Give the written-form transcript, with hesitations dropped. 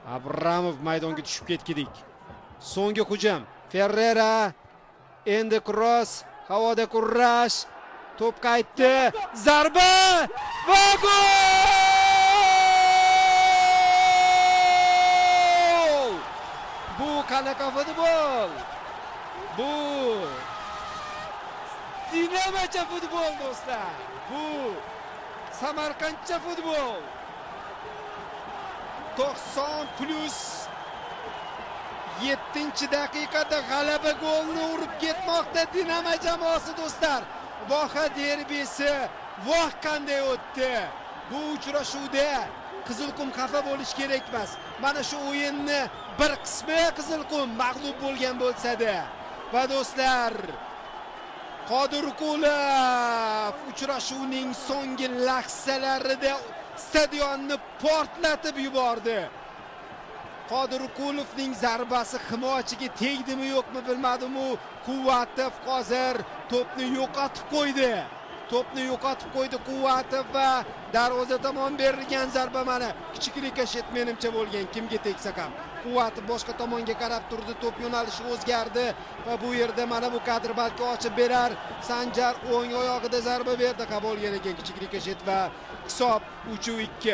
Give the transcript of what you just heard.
Abramov maydonga tushib ketgidik. So'nggi hujum. Ferrera, endi cross, havoda kurash, to'p qaytdi, zarba va gol! Bu qanaqa futbol? Bu Dinamocha futbol do'stlar. Bu Samarqandcha futbol. 90 plus 7-daqiqada g'alaba golini urib ketmoqda Dinamo jamoasi do'stlar. Voha derbisi voh qanday o'tdi. Bu uchrashuvda Qizilqum xafa bo'lish kerak emas. Mana shu o'yinni bir qismi Qizilqum mag'lub bo'lgan bo'lsa-da. Va do'stlar, Qodirqulov uchrashuvning so'nggi lahzalarida stadionni portlatib yubordi. Qodirqulovning zarbasi himoyachiga tegdimi yo'qmi bilmadim u. Quvvatov hozir to'pni yo'qotib qo'ydi. To'pni yo'qotib qo'ydi Quvvatov va darvoza tomon berilgan zarba mana kichik rikoshet menimcha bo'lgan, kimga tegsa ham. Quvvatov boshqa tomonga qarab turdi, to'p yo'nalishi o'zgardi va bu yerda mana bu kadr balki ochib berar. Sanjar o'ng oyog'ida zarba berdi, qabul ekan kichik rikoshet va hisob 3-2.